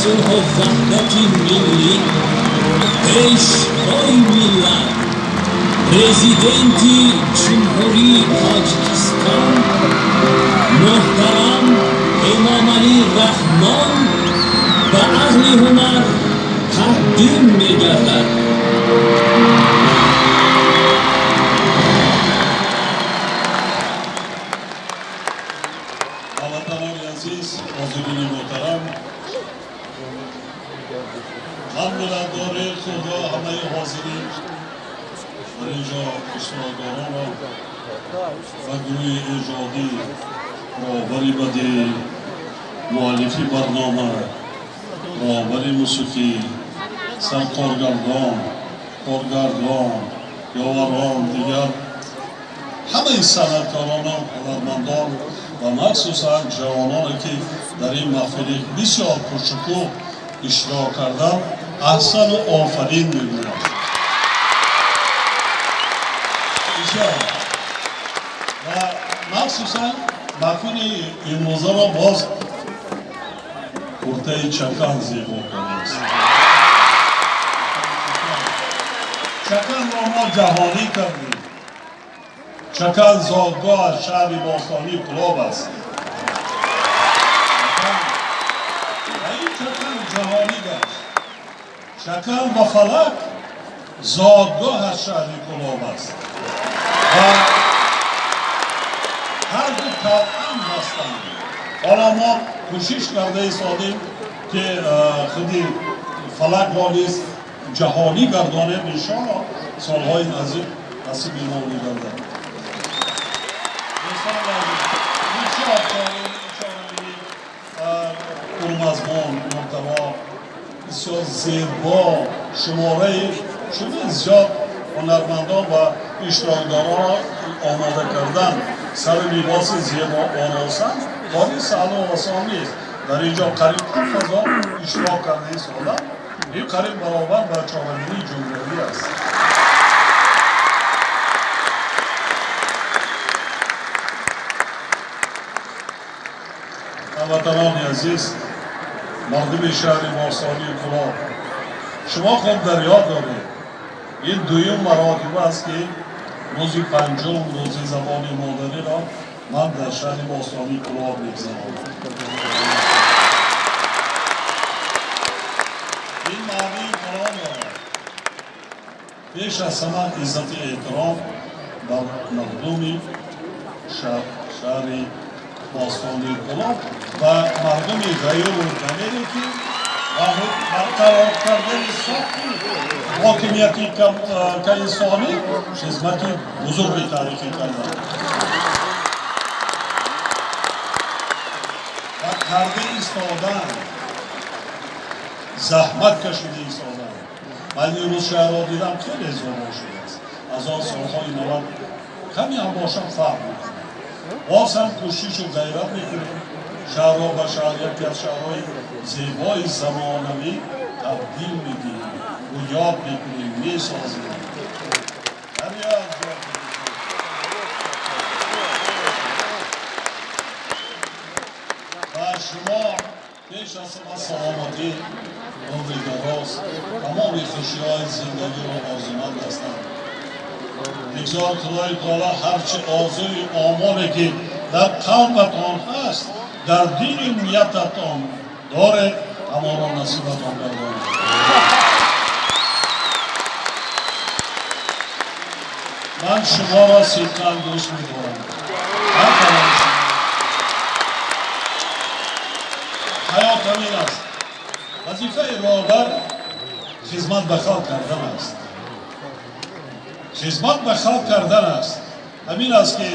Сулҳу ваҳдати миллӣ, Пешвои миллат, Президенти Ҷумҳурии Тоҷикистон муҳтарам Эмомалӣ Раҳмон ба аҳли ҳунар тақдим мегардад. Ҳамватанони азиз, ҳозирини муҳтарам, ман миннатдори худро ҳамаи ҳозирин дар инҷо иштирокдоронро ва гурӯҳи эҷодӣ, роҳбари бадеӣ, муаллифи барнома, роҳбари мусиқӣ, саркоргардон, коргардон, ёварон, дигар ҳамаи санъаткорону ҳунармандон ва махсусан ҷавононе, ки дар ин маҳфили бисёр пуршукӯҳ иштирок карданд, аҳсану офарин мегӯям. Бисёр ва махсусан маҳфили имрӯзаро боз куртаи чакан зебо кардааст. Чаканро мо ҷаҳонӣ кардем. Чакан зодгоҳ аз шаҳри бостонии Кӯлоб аст ва ин чакан ҷаҳонӣ гашт. Чакан ва фалак зодгоҳ аз шаҳри Кӯлоб аст ва ҳарду тавъам ҳастанд. Ҳоло мо кӯшиш карда истодем, ки худи фалакро низ ҷаҳонӣ гардонем. Иншоалло, солҳои наздик насиби мо мегардад. Дӯстони азиз, бисёр чорабинӣ пурмазмун, муҳтаво бисёр зебо, шумораи чунин зиёд ҳунармандон ва иштирокдоронро омода кардан, сари либоси зебо оросан кори саҳлу осон нест. Дар ин ҷо қариб 7000 иштирок карда истоданд. Ин қариб баробар ба чорабинии ҷумҳурӣ аст. Ҳамватанони азиз, мардуми шаҳри бостонии Кӯлоб, шумо хуб дар ёд доред, ин дуюм маротиба аст, ки рӯзи панҷум, рӯзи забони модариро ман дар шаҳри бостонии Кӯлоб мегузаронам. Ин маънии калон дорад. Пеш аз ҳама иззати эҳтиром бар мардуми шаҳри бостонии Кӯлоб ва мардуми ғайуру дамере, ки барқарор кардани сохти ҳокимияти кайсонӣ хизмати бузурги таърихӣ карданд ва карда истоданд, заҳмат кашида истоданд. Ман имрӯз шаҳрро дидам, хеле зебо шудааст. Аз он солҳои 90 каме ҳам бошам фарқ мекунад. Боз ҳам кӯшишу ғайрат мекунем, шаҳрро ба шаҳр яке аз шаҳрҳои зебои замонавӣ табдил медиҳем, бунёд мекунем, месозем. Дар як ҷо ва шумо пеш аз ҳама саломатӣ, умри дароз, тамоми хушиҳои зиндагиро орзуманд ҳастам. Бигзор Худои таоло ҳарчи орзуи омоле, ки дар қалбатон ҳаст, дар дили ниятатон доред, ҳамонро насибатон гардонад. Ман шуморо сидқан дӯст медорам. Ҳар кадоми шумо. Ҳаёт ҳамин аст. Вазифаи роҳбар хизмат ба халқ кардан аст. Хизмат ба халқ кардан аст. Ҳамин аст, ки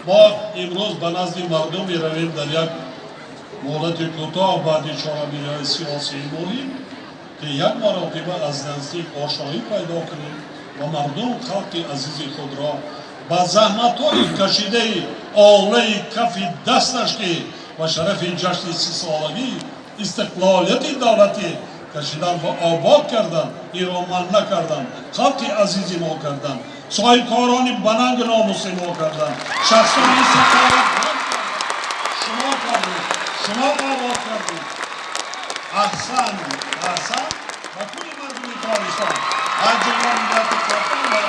мо имрӯз ба назди мардум меравем дар як муҳлати кӯтоҳ баъди чорабиниҳои сиёсии муҳим, ки як маротиба аз наздик ошноӣ пайдо кунем ва мардум, халқи азизи худро ба заҳматҳои кашидаи олаи кафи дасташ, ки ба шарафи ҷашни 30-солагии истиқлолияти давлатӣ кашидан ва обод кардан, инро ман накардам, халқи азизи мо кардан, соҳибкорони бананги номуси мо кардан, шахсони саховатманд кардан, шумо кардед, шумо обод кардед. Аҳсан, аҳсан ба кулли мардуми Тоҷикистон, аз ҷумла вилояти Хатлон ва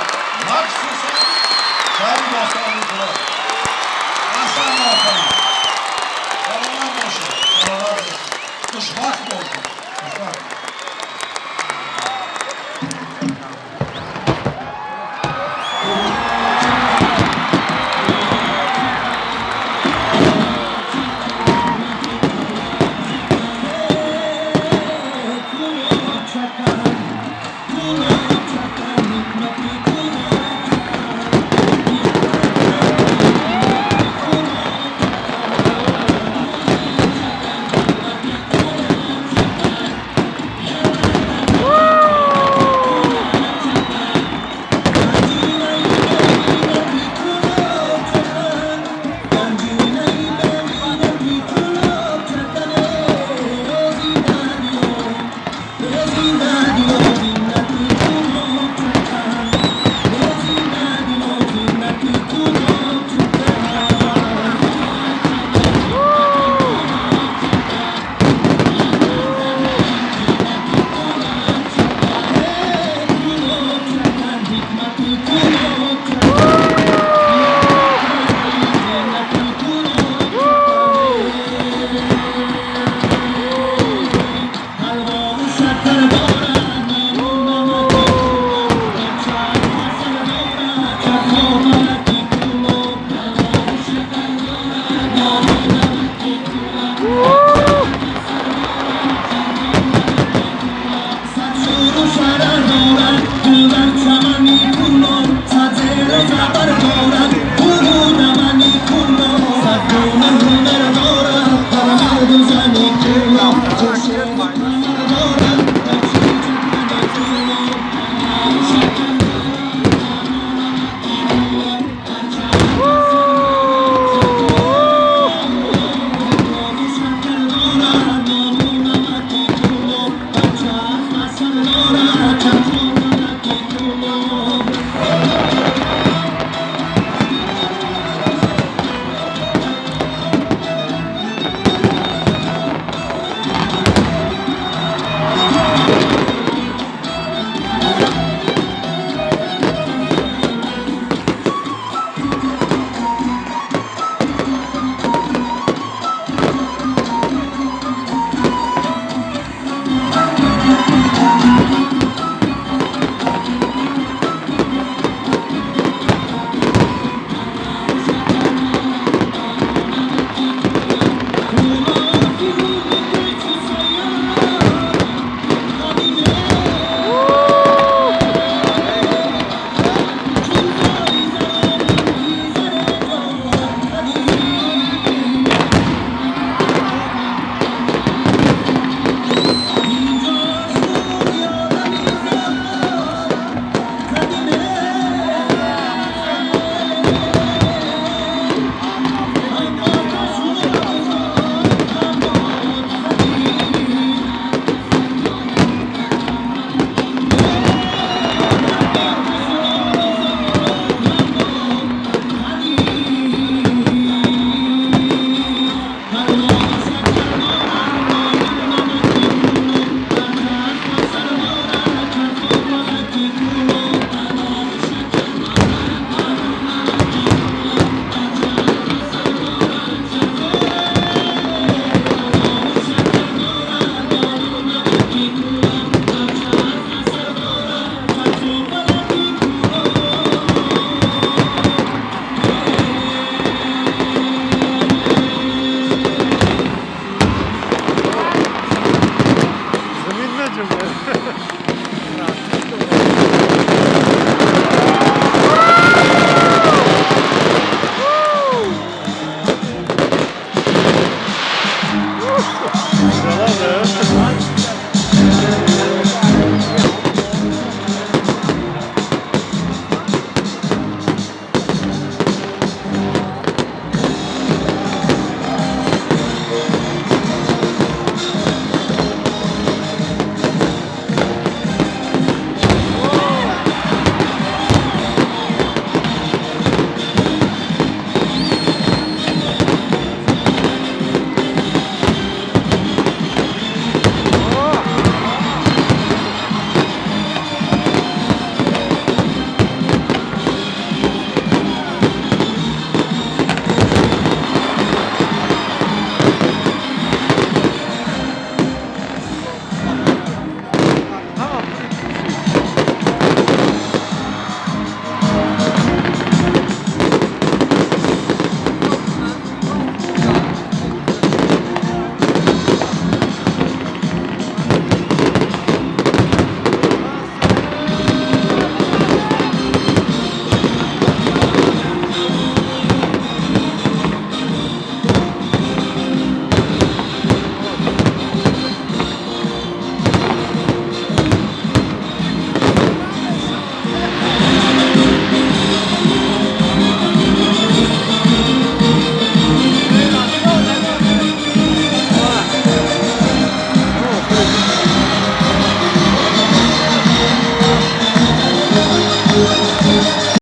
махсусан шаҳри бостонии Кӯлоб. Аҳсан, офарин, саломат бошед, саломат бошед, хушбахт бошед, хушбахт.